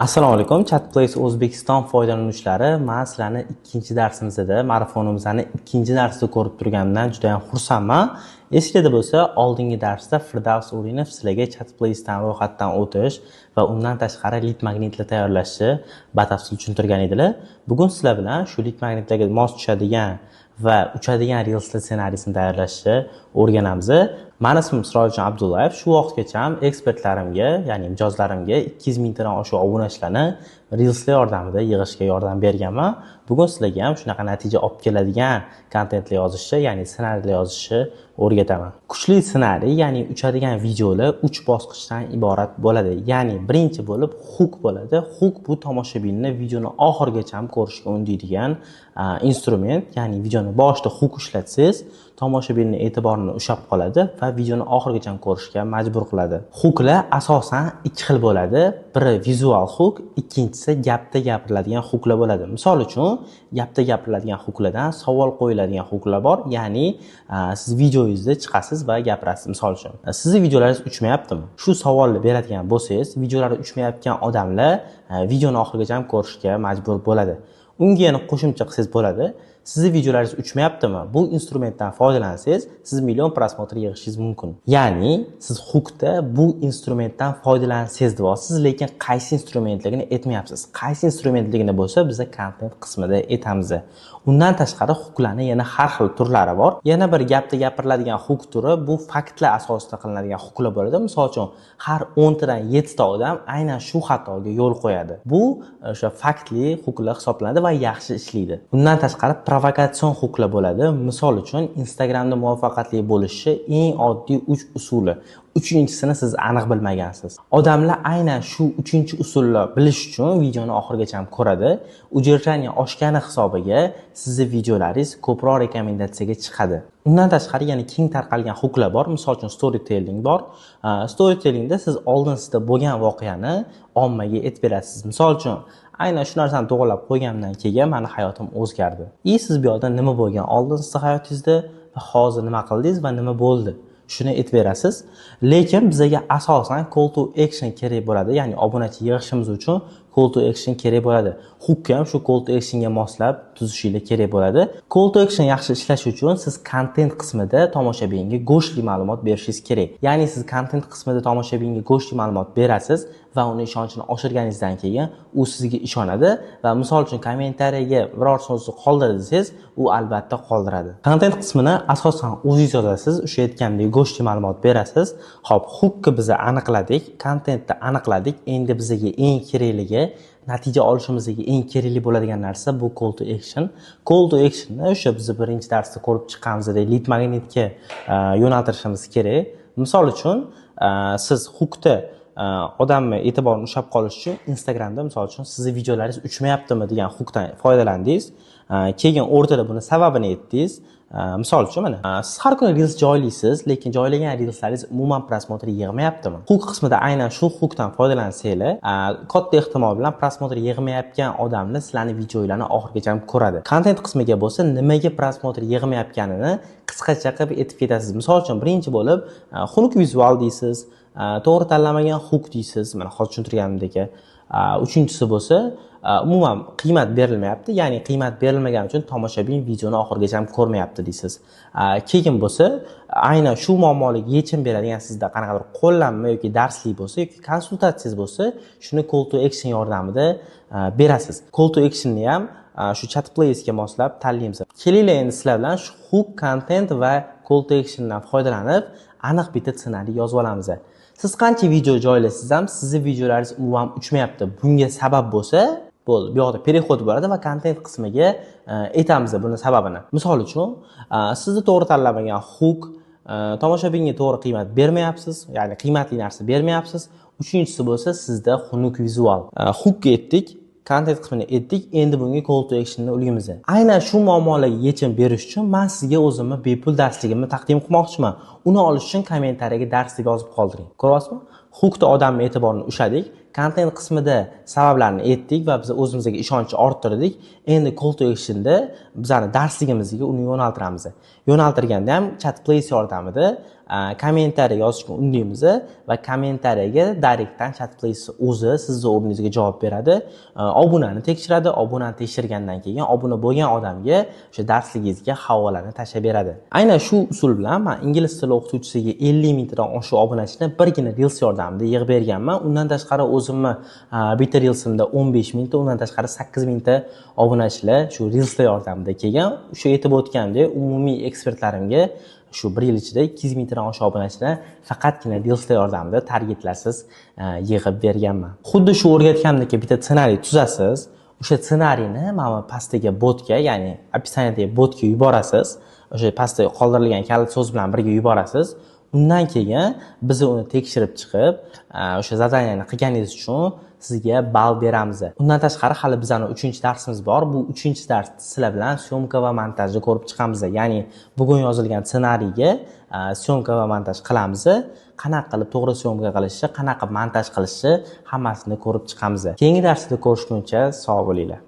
Assalomu alaykum, Chatplace O'zbekiston foydalanuvchilari. Men sizlarni ikkinchi darsimizda, marafonimizni ikkinchi darsida ko'rib turganimdan juda ham xursandman. Esingizda bo'lsa, oldingi darsda Firdavs O'rinov sizlarga Chatplace'dan ro'yxatdan o'tish va undan tashqari lead magnitlar tayyorlashni batafsil tushuntirgan edilar. Bugun sizlar bilan shu lead magnitlarga mos tushadigan va uchadigan reelslar ssenariysini tayyorlashni o'rganamiz. Mani ismim Sirojiddin Abdullayev. Shu vaqtgacha ekspertlarimga, ya'ni mijozlarimga 200 mingtadan oshiq obunachilarni reelslar yordamida yig'ishga yordam berganman. Bugun sizlarga ham shunaqa natija olib keladigan kontentlar yozishni, ya'ni ssenariylar yozishni o'rgataman. Kuchli ssenariy, ya'ni uchadigan videolar 3 bosqichdan iborat bo'ladi. Ya'ni birinchi bo'lib hook bo'ladi. Hook bu tomoshabinni videoni oxirigacha ham ko'rishga undaydigan instrument, ya'ni videoni boshida hook ishlatsangiz, tomoshabinni e'tiborini ushlab qoladi va videoni oxirigacha ko'rishga majbur qiladi. Hooklar asosan ikki xil bo'ladi. Biri vizual hook, ikkinchisi gapda gapiriladigan hooklar bo'ladi. Misol uchun, gapda gapiriladigan hooklardan savol qo'yiladigan hooklar bor. Ya'ni siz videoyingizda chiqasiz va gapirasiz. Misol uchun, sizni videolaringiz uchmayaptimi? Shu savolni beradigan bo'lsangiz, videolari uchmayotgan odamlar videoni oxirigacha ko'rishga majbur bo'ladi. Unga yana qo'shimcha qilsangiz bo'ladi. Sizni videolaringiz uchmayaptimi? Bu instrumentdan foydalansangiz, siz million просмотр yig'ishingiz mumkin. Ya'ni siz hookda bu instrumentdan foydalansangiz deyapsiz, lekin qaysi instrumentligini aytmayapsiz. Qaysi instrumentligini bo'lsa, biz kontent qismida aytamiz. Undan tashqari hooklarning yana har xil turlari bor. Yana bir gapda gapiriladigan hook turi bu faktlar asosida qilinadigan hooklar bo'ladi. Misol uchun, har 10 tadan 7 ta odam aynan shu xatoga yo'l qo'yadi. Bu o'sha faktli hooklar hisoblanadi va yaxshi ishlaydi. Undan tashqari provokatsion hooklar bo'ladi. Misol uchun, Instagramda muvaffaqiyatli bo'lishi eng oddiy 3 usuli. Uchinchisini siz aniq bilmagansiz. Odamlar aynan shu uchinchi usulni bilish uchun videoni oxirigacha ham ko'radi. Удержание oshgani hisobiga sizni videolaringiz ko'proq rekomendatsiyaga chiqadi. Undan tashqari yana keng tarqalgan hooklar bor. Misol uchun, storytelling bor. Storytellingda siz oldin sizda bo'lgan voqeani ommaga aytib berasiz. Misol uchun, aynan shu narsani to'g'rilab qo'yganimdan keyin mani hayotim o'zgardi. И siz bu yoqda nima bo'lgan oldin sizni hayotingizda va hozir nima qildingiz va nima bo'ldi? Shuni aytib berasiz. Lekin bizga asosan call to action kerak bo'ladi. Ya'ni obunachi yig'ishimiz uchun call to action kerak bo'ladi. Hookni ham shu call to actionga moslab tuzishinglar kerak bo'ladi. Call to action yaxshi ishlashi uchun siz kontent qismida tomoshabinga go'shtli ma'lumot berishingiz kerak. Ya'ni siz kontent qismida tomoshabinga go'shtli ma'lumot berasiz va uni ishonchini oshirganingizdan keyin u sizga ishonadi va misol uchun kommentariyaga biror so'zni qoldir desangiz, u albatta qoldiradi. Kontent qismini asosan o'zingiz yozasiz, o'sha aytgandek go'shtli ma'lumot berasiz. Xo'p, hookni biz aniqladik, kontentni aniqladik. Endi bizga eng kerakligi, natija olishimizga eng kerakli bo'ladigan narsa bu call to action. Call to actionni o'sha biz birinchi darsda ko'rib chiqqanimizdek lead magnitga yo'naltirishimiz kerak. Misol uchun, siz hookda odamni e'tiborini ushlab qolish uchun Instagramda, misol uchun, sizni videolaringiz uchmayaptimi degan hookdan foydalandingiz. Keyin o'rtada buni sababini aytdingiz. Misol uchun, mana siz har kuni reels joylaysiz, lekin joylagan reelslaringiz umuman просмотр yig'mayaptimi? Hook qismida aynan shu hookdan foydalansanglar, katta ehtimol bilan просмотр yig'mayotgan odamlar sizlarning videolarni oxirigacha ko'radi. Kontent qismiga bo'lsa, nimaga просмотр yig'mayotganini qisqacha qilib aytib ketasiz. Misol uchun, birinchi bo'lib xunuk vizual deysiz, to'g'ri tanlamagan hook deysiz, mana hozir tushuntirganimdek. Uchinchisi bo'lsa, umuman qiymat berilmayapti, ya'ni qiymat berilmagani uchun tomoshabin videoni oxirigacha ham ko'rmayapti deysiz. Keyin bo'lsa, aynan shu muammolarga yechim beradigan sizda qanaqadir qo'llanma yoki darslik bo'lsa yoki konsultatsiyangiz bo'lsa, shuni call to action yordamida berasiz. Call to actionni ham shu Chat Place'ga moslab tanlaymiz. Kelinglar, endi sizlar bilan shu hook, content va call to actiondan foydalanib aniq bitta ssenariy yozib olamiz. Siz qancha video joylasangiz ham, sizni videolaringiz umuman uchmayapti. Bunga sabab bo'lsa, bo'ldi. Bu yoqda переход bo'ladi va kontent qismiga aytamiz buni sababini. Misol uchun, sizni to'g'ri tanlamagan hook, tomoshabinga to'g'ri qiymat bermayapsiz, ya'ni qiymatli narsa bermayapsiz. Uchinchisi bo'lsa, sizda xunuk vizual. Hookka aytdik, kontent qismini aytdik, endi bunga call to actionni ulaymiz. Aynan shu muammolarga yechim berish uchun men sizga o'zimni bepul darsligimni taqdim qilmoqchiman. Uni olish uchun kommentariyaga dars deb yozib qoldiring. Ko'ryapsizmi? Hookda odamni e'tiborini ushladik, kontent qismida sabablarni aytdik va biz o'zimizga ishonchni orttirdik. Endi call to actionda bizani darsligimizga uni yo'naltiramiz. Yo'naltirganda ham Chat Place yordamida Kommentariy yozishga undaymiz va kommentariyaga direktdan Chatplace o'zi sizni o'rningizga javob beradi. Obunani tekshiradi. Obunani tekshirgandan keyin obuna bo'lgan odamga o'sha darsligingizga havolani tashlab beradi. Aynan shu usul bilan men ingliz tili o'qituvchisiga 50 mingtadan oshiq obunachini birgina Reels yordamida yig'ib berganman. Undan tashqari o'zimni bitta Reelsimda 15 mingta, undan tashqari 8 mingta obunachilar shu Reelslar yordamida kelgan. O'sha aytib o'tgandek, umumiy ekspertlarimga shu bir yil ichida 200 mingtadan oshiq obunachini faqatgina Reelslar yordamida targetlarsiz yig'ib berganman. Xuddi shu o'rgatganimdek bitta ssenariy tuzasiz. O'sha ssenariyni mana bu pastdagi botga, ya'ni описание dagi botga yuborasiz. O'sha pastda qoldirilgan kalit so'z bilan birga yuborasiz. Undan keyin biz uni tekshirib chiqib, o'sha задания ni qilganingiz uchun sizga ball beramiz. Undan tashqari hali bizani 3-darsimiz bor. Bu 3-darsni sizlar bilan syomka va montajni ko'rib chiqamiz. Ya'ni bugun yozilgan ssenariyga syomka va montaj qilamiz. Qanaqa qilib to'g'ri syomka qilishni, qanaqa montaj qilishni hammasini ko'rib chiqamiz. Keyingi darsda ko'rishguncha sog' bo'linglar.